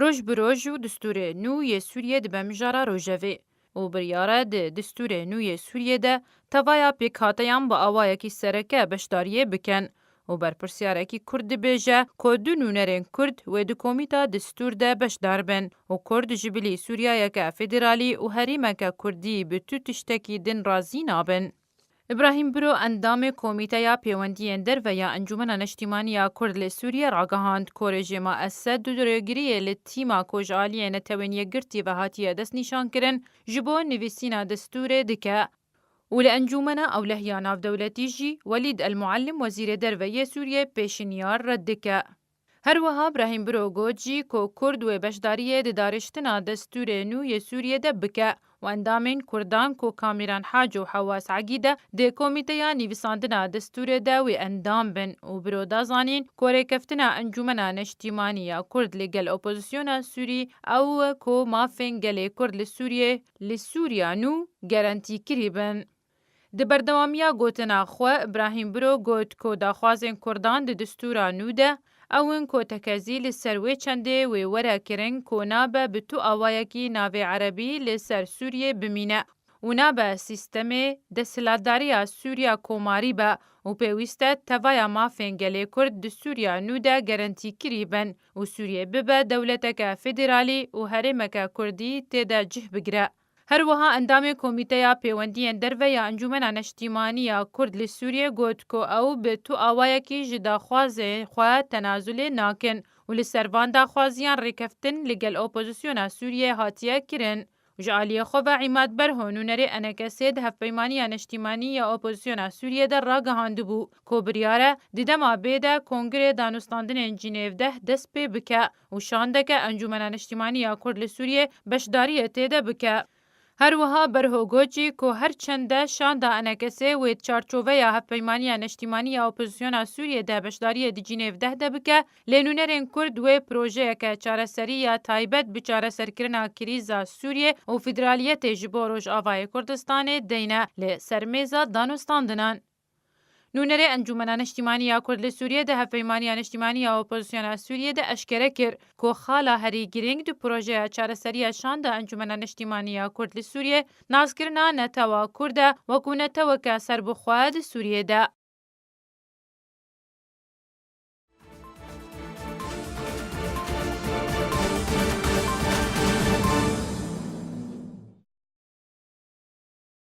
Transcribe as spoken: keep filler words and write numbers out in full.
Roj bi roj û distûrê nû yê Sûriyê dibe mijara rojevê û biryar e di distûrê nû yê Sûriyê de tevaya pêkhateyan bi awayekî sereke beşdariyê bikin û berpirsiyarekî Kurd dibêje ku du nûnerên Kurd wê di komîta distûr de beşdar bin û Kurd ji bilî Sûriyayeke federalî û herêmeke Kurdî bi tu tiştekî din razî nabin. Îbrahîm Biro, endamê Komîteya Pêwendiyên Derve ya Encûmena Neştîmanî ya Kurd li Sûriyê ragihand ku rejîma Esed di rêgiriyê li tîma ku ji aliyê Netewên Yekgirtî ve hatiye destnîşankirin, ji bo nivîsîna destûrê dike û li Encûmena Ewlehiya Navdewletî jî Welîd El Muallim, Wezîrê Derve yê Sûriyê, pêşinyar red dike. Her wiha Brahîm Biro got jî ku Kurd wê beşdariyê di dariştina destûrê nû yê Sûriyê de bike û endamên Kurdan ku Kamîran Hac û Hewas Egîde di Komîteya Nivîsandina Destûrê de wê endam bin û Biro da zanîn ku rêkeftina Encûmena Neştîmanî ya Kurd li gel opozisyona Sûrî ew e ku mafên gelê Kurd li Sûriyê, li Sûriya nû gerentîkirî bin. Di berdewamiya gotina xwe, Îbrahîm Biro got ku daxwazên Kurdan di distûra nû de ew in ku tekezî li ser wê çendê wê were kirin ku nabe bi tu awayekî navê erebî li ser Sûriyê bimîne û nabe sîstemê desthilatdariya Sûriya komarî be û pêwîst e tevaya mafên gelê Kurd di Sûriya nû de gerentîkirî bin û Sûriyê bibe dewleteke federalî û herêmeke Kurdî tê de cih bigire. Her wiha endamê Komîteya Pêwendiyên Derve ya Encûmena Neştîmanî ya Kurd li Sûriyê got ku ew bi tu awayekî ji daxwazê xwe tenazulê nakin û li ser van daxwaziyan rêkeftin li gel opozisyona Sûriyê hatiye kirin. Ji aliyê xwe ve Îmad Berho, nûnerê ENKSê di Hevpeymaniya Neştîmanî ya Opozisyona Sûriyê de ragihandibû ku biryar e di dema bê de Kongirê Danûstandinên Cinêv deh dest pê bike û şandeke Encûmena Neştîmanî ya Kurd li Sûriyê beşdariyê tê de bike. Her wiha Berho got jî ku her çend de şanda ENKSê wê di çarçoveya Hevpeymaniya Neştîmanî ya Opozisyona Sûriyê de beşdariyê di Cinêv deh de bike, lê nûnerên Kurd wê projeyeke çareserî ya taybet bi çareserkirina krîza Sûriyê û federaliyetê ji bo Rojavayê Kurdistanê deyne li ser mêza danûstandinan. Nûnerê Encûmena Neştîmanî ya Kurd li Sûriyê di Hevpeymaniya Neştîmanî ya Opozisyona Sûriyê de eşkere kir ku xala herî girîng di projeya çareseriya şanda Encûmena Neştîmanî ya Kurd li Sûriyê naskirina netewa Kurd e wekû neteweke serbixwe di Sûriyê de.